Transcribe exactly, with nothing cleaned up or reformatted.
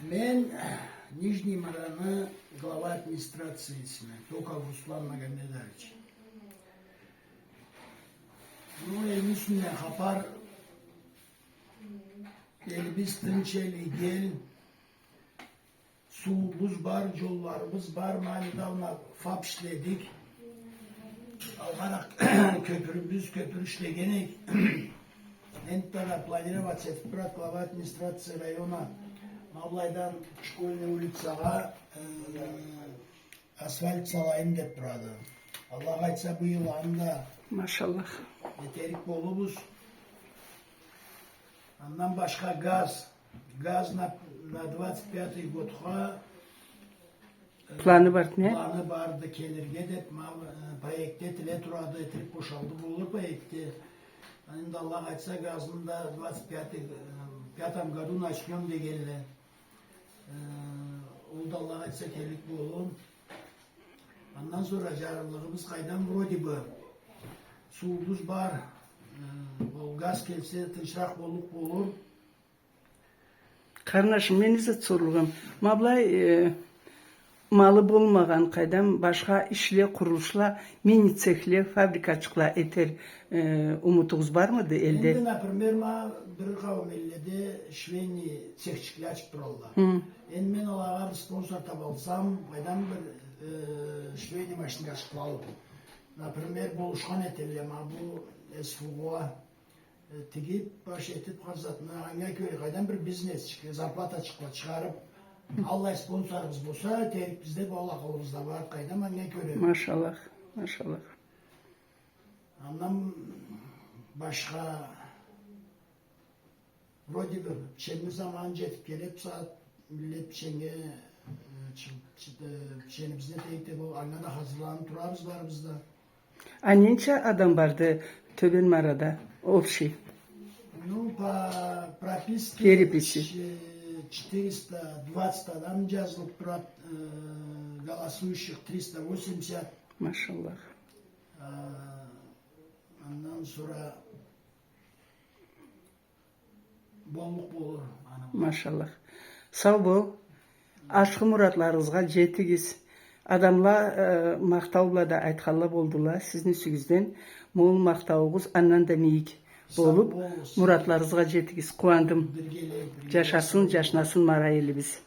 Мен Нижний Мараны глава администрациясына, Токов Руслан Магомедович. Ну, элни юсюнден хапар, элибиз тынч эл, игил эл, суубуз бар, джолларыбыз бар. Ма недавно ФАП ишледик. Алгъаракъ кёпюрюбюз, кёпюр ишлеген эдик. Энтда да планировать этиб турады глава администрации района. Ма былайдан Школьный улицагъа, э, асфальт салайым деб турады. Аллах айтса, бу йыл аны да, машаллах, этерик болубуз. Андан башха газ. Газ на, на двадцать пятый годха, э, планы барды, не? Планы барды келирге деб, ма, э, проектде этиле турады, этилиб бошалды, болур проектде. Энди Аллах айтса, газны да двадцать пятый, э, пятом году начнём дегенле. Э, ол да Аллах айтса келлик болур. Андан сора джарлылыгъыбыз къайдам, вроде бы суубуз бар, э, ол газ келсе, тынчыракъ боллукъ болур. Къарнашым, мен не зат сорлугъум. Ма былай, э, малы болмагъан, къайдам, башха ишле, къурулушла, мини-цехле, фабрикачыкъла этер, э, умутугъуз бармыды элде? Энди, например, ма бир къауум элледе швейный цехчикле ачыб туралла. Хы. Энди мен алагъа бир спонсор табалсам, къайдам, бир, э, швейный машинкачыкъла алыб. Например, болушхан этелле, ма бу СФО, э, тигиб, баш этиб, хар затына, анга кёре, къайдам, бир бизнесчик, зарплатачыкъла чыгъарыб, аллай спонсорубуз болса, терикбиз деб, ол акъылыбызда бар, къайдам, анга кёре. Машаллах, машаллах. Андан башха, вроде бы, биченибиз заманы джетиб келе, бусагъат миллет биченнге, э, чы-, чы-, э, биченибизни тейди, бу, анга да хазырланыб турабыз барыбыз да. А ненча адам барды Тёбен Марада, общий? Ну, по прописке, переписи, ч-, четыреста двадцать адам джазылыб турады, э, голосующих триста восемьдесят. Машаллах. А, андан сора боллукъ болур аны. Машаллах. Сау бол. Ашхы муратларыгъызгъа джетигиз. Адамла, э, махтау бла да айтханла болдула сизни юсюгюзден. Ма ол махтаугъуз андан да мийик болуб, муратларыгъызгъа джетигиз. Къууандым. Биргелей, биргелей. Джашасын, джашнасын Мара элибиз.